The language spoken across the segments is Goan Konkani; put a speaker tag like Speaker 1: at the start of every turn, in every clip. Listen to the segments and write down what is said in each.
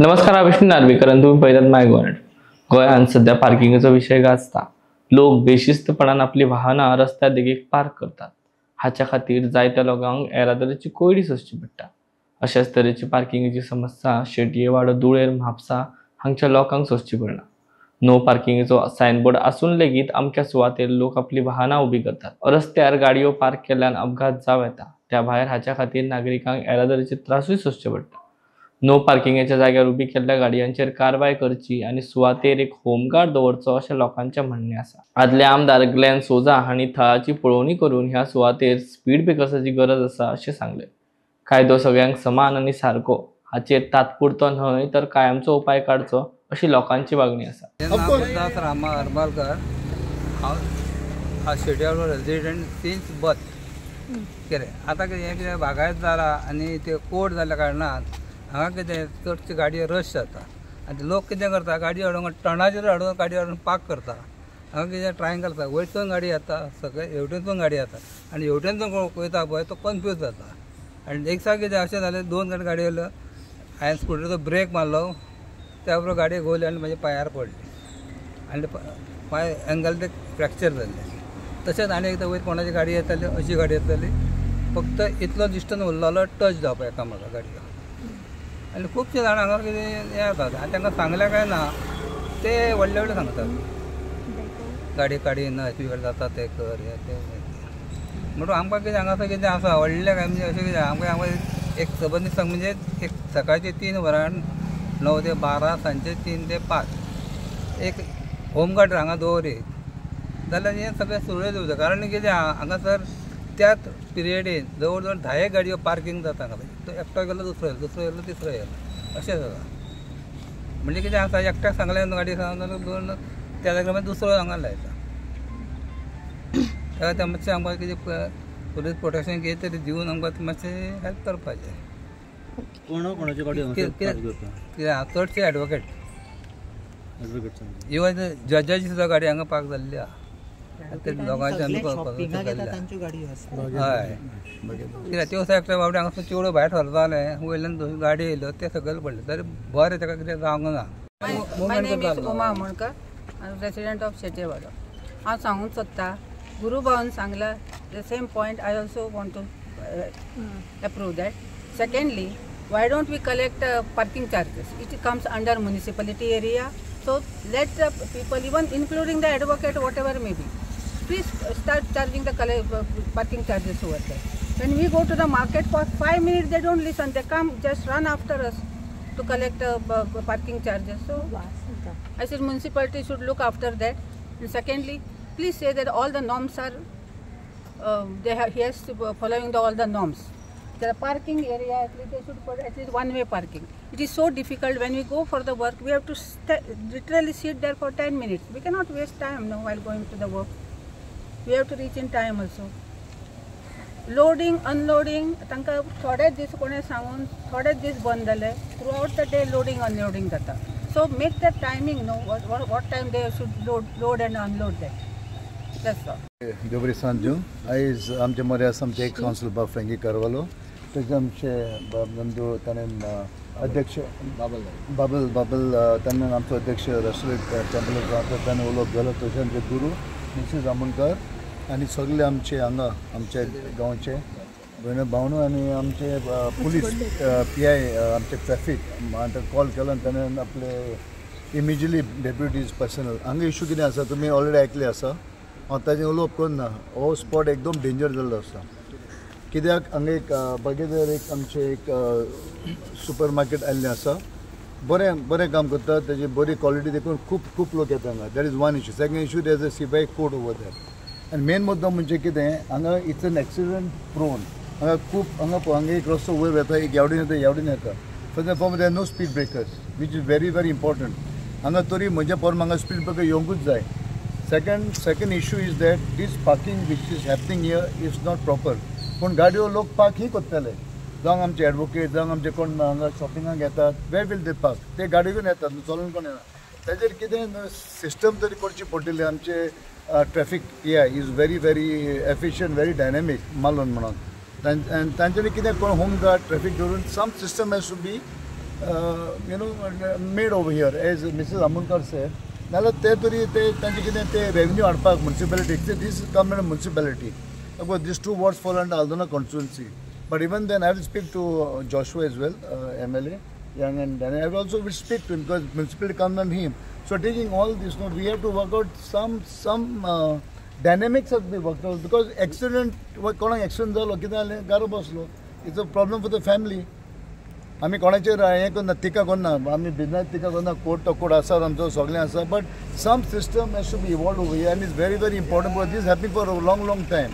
Speaker 1: नमस्कार, हांव विष्णू नार्वेकर आनी तुमी पळयतात माय गोवा. गोंयांत सद्या पार्किंगाचो विशय गाजता. लोक बेशिस्तपणान आपली वाहनां रस्त्या देगेक पार्क करतात. हाच्या खातीर जायत्या लोकांक येरादारीची कोंयडी सोंसची पडटा. अशाच तरेची पार्किंगाची समस्या शेटयेवाडो, धुळेर, म्हापसा हांगच्या लोकांक सोंसची पडना. नो पार्किंगाचो सायनबोर्ड आसून लेगीत अमक्या सुवातेर लोक आपली वाहनां उबी करतात. रस्त्यार गाडयो पार्क केल्ल्यान अपघात जावं येता. त्या भायर हाच्या खातीर नागरिकांक येरादारीचे त्रासूय सोंसचे पडटा. नो पार्किंगाच्या जाग्यार उबी केल्ल्या गाडयांचेर कारवाय करची आनी सुवातेर एक होमगार्ड दवरचो अशें लोकांचें म्हणणें आसा. आदले आमदार ग्लॅन सोजा हांणी थळाची पळोवणी करून ह्या सुवातेर स्पीड ब्रेकर्साची गरज आसा अशें सांगलें. कायदो सगळ्यांक समान आनी सारको हाचेर तात्पुरतो न्हय तर कायमचो उपाय काडचो अशी लोकांची मागणी आसा.
Speaker 2: नाव रामा हरमलकर. हांव शेटयार रेजिडंट सिन्स बर्थ. कितें आतां कितें कितें बागायत जाला आनी ते कोर्ट जाल्ल्या कारणान हांगा कितें चडशी गाडयो रश जाता आनी लोक कितें करता, गाडी हाडून टणाचेर हाडून गाडी हाडून पार्क करता. हांगा कितें ट्रायंगल आसा, वयरसून गाडी येता, सगळे हेवटेनसून गाडी येता आनी हेवटेनसून कोण वयता पळय तो कन्फ्यूज जाता. आनी एक सा कितें अशें जालें, दोन जाण गाडी येयल्यो, हांवें स्कुटरीचो ब्रेक मारलो, त्या बरोबर गाडी घोवली आनी म्हज्या पांयार पडली आनी पांय एंगल ते फ्रॅक्चर जाल्ले. तशेंच आनी एकदां वयर कोणाची गाडी येताली, अशी गाडी येताली, फक्त इतलो डिस्टन्स उरलेलो टच जावपा एकामेका गाडयो. आनी खुबशे जाण हांगा कितें हें जातात आनी तांकां सांगलें काय ना ते व्हडले व्हडले सांगतात, गाडी काडी ना अशी जाता ते कर हें तें. म्हणून आमकां कितें हांगासर कितें आसा व्हडलें काय म्हणजे अशें कितें आमकां हांगा एक सबंद दिसाक म्हणजे एक सकाळचे 3 वरां 9 ते 12, सांजचे 3 ते 5 एक होमगार्ड हांगा दवरीत जाल्यार हें सगळें सुरळीत उरता. कारण कितें हांगासर त्याच पिरियडीन जवळ जवळ 10 गाडयो पार्किंग जाता हांगा. तो एकटो गेलो दुसरो येयलो, दुसरो येयलो तिसरो येयलो, अशें जाता. म्हणजे कितें आसा, एकट्याक सांगलें गाडी सांगून दोन त्या जाग्यार मागीर दुसरो हांगा लायता. त्या खातीर मातशें आमकां कितें पुलीस प्रोटेक्शन कितें तरी दिवन आमकां मातशें हेल्प करपाचें. कितें चडशे एडवोकेट, इवन जजाची सुद्दां गाडी हांगा पार्क जाल्ली आसा. लोकांचे हय कित्याक त्यो एकटे बाबडे हांगासून चेडो भायर सरताले, वयल्यान गाडी येयल्यो ते सकयल पडले, तरी बरें ताका कितें जावंक ना.
Speaker 3: My name is Uma Amonkar, resident of Shetiyewado. हांव सांगूंक सोदता, गुरुभावान सांगला the same point I also want to approve that. Secondly, why don't we collect parking charges? It comes under municipality area, so let the people, even including the advocate, whatever may be, please start charging the parking charges over there. When we go to the market for 5 minutes, they don't listen. They come, just run after us to collect parking charges. So I said municipality should look after that. And secondly, please say that all the norms are, he has to following the, all the norms. The parking area, at least they should put at least one-way parking. It is so difficult when we go for the work. We have to literally sit there for 10 minutes. We cannot waste time now while going to the work. We have to reach in time also. Loading, unloading, तांकां थोडे दीस कोणें सांगून थोडे दीस बंद जाले. Throughout the day loading, unloading जाता. So make the timing, no, what time they should load and unload that. That's all.
Speaker 4: Deori Sanju आयज आमचे मरे आसा आमचे एक्स कावन्सिल बाब फ्रँकी कार्वालो, तशेंच आमचे बाब नंदू ताणें अध्यक्ष बाबल बाबल ताणें आमचो अध्यक्ष राष्ट्रीय टेम्पल ताणें उलोवप जालो. तशें आमचे गुरू मिसेस आमोणकर आनी सगळे आमचे हांगा आमच्या गांवचे भयण भावनो आनी आमचे पुलीस पी I आमचे ट्रॅफीक आतां कॉल केलो आनी ताणें आपले इमिजिएटली डेप्युटीज पर्सनल. हांगा इशू कितें आसा तुमी ऑलरेडी आयकले आसा. हांव ताजें उलोवप करना. हो स्पॉट एकदम डेंजर जाल्लो आसा. कित्याक हांगा एक बगेदर एक आमचें एक सुपर मार्केट आयिल्लें आसा, बरें बरें काम करता, ताजी बरी क्वॉलिटी देखून खूब खूब लोक येता हांगा. That is one issue. Second issue, there is a CBI court over there. आनी मेन मुद्दो म्हणजे कितें, हांगा it's an accident prone. हांगा खूब हांगा हांगा एक रस्तो वयर वता, एक यावडीन येता, यावडीन येता. First and foremost there are no speed breakers, which is very very important. हांगा तरी म्हज्या पोरमा हांगा स्पीड ब्रेकर येवंकूच जाय. Second issue is that this parking which is happening here is not proper. पूण गाडयो लोक पार्क ही करतले, जावं आमचे एडवोकेट, जावं आमचे कोण हांगा शॉपिंगाक येतात, वेर will they park? ते गाडयो घेवन येतात, चलून कोण येना. ताजेर कितें सिस्टम तरी करची पडटली. आमचे traffic P I is very very efficient, very dynamic मालोन म्हणून तांच्यांनी कितें कोण होम गार्ड ट्रॅफीक दवरून some system has to be you know made over here as Mrs Amonkar said. नाल्यार ते तरी ते तांचे कितें ते रेवेन्यू हाडपाक municipality this come in municipality this two wards fall under Aldona constituency. But even then I will speak to Joshua as well, MLA Young, and I will also will speak to him because municipality comes on him. So taking all this, no, we have to work out some dynamics have to be worked out because accident, कोणाक accident जालो कितें जालें गारो बसलो, it's a problem for the family. आमी कोणाचेर हें करना, टिका करना, आमी बिजनेस टिका करना, कोर्ट तो कोर्ट आसा आमचो सगळें आसा, but some system has to be evolve over here and it's very very important because this happening for a long long time.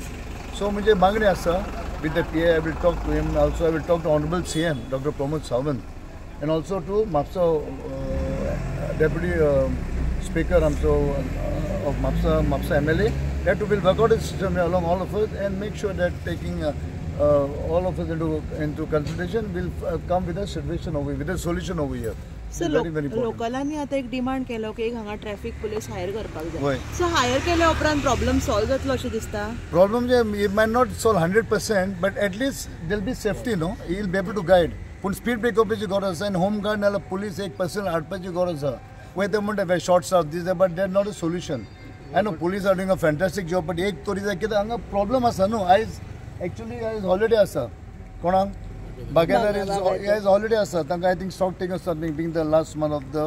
Speaker 4: So म्हणजे मागणी आसा with the PA, I will talk to him also, I will talk to honourable CM doctor Pramod Sawant and also to Mapusa deputy speaker आमचो of Mapusa MLA, that will work out a system along all of us and make sure that taking all of us into consideration will come with a situation over, with a solution over here.
Speaker 5: Sir, लोकलांनी आता एक डिमांड केलो की हांगा ट्रॅफिक पुलीस हायर करपाक जाय. सो हायर केल्या उपरांत प्रॉब्लम सॉल्व जातलो अशें दिसता?
Speaker 4: Problem J it might not solve 100% but at least there will be safety, no, he will be able to guide. पूण स्पीड ब्रेकअपाची गरज आसा आनी होम गार्ड नाल्यार पुलीस एक पर्सन हाडपाची गरज आसा. वय ते म्हणटा short staff this, but that not a solution. I know police are doing a fantastic job, but एक तरी जाय कित्याक हांगा प्रॉब्लम आसा न्हू. आयज एक्चुअली आयज हॉलिडे आसा कोणाक बागेदार आयज हॉलिडे आसा तांकां. I think stock take something being the last month of the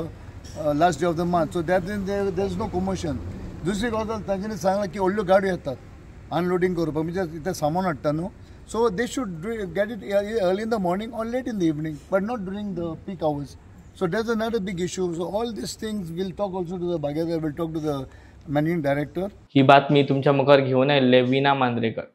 Speaker 4: last day of the month, so that there is no commotion. दुसरी गजाल तांच्यांनी सांगलां की व्हडल्यो गाडयो येतात अनलोडींग करपाक, म्हणजे ते सामान हाडटा न्हू, so they should get it early in the morning or late in the evening, but not during the peak hours. So that's another big issue. So all these things we'll talk also to the Bagedar, we'll talk to the managing director.
Speaker 1: ही बातमी तुमच्या मुखार घेवन आयिल्ले वीना मांद्रेकर.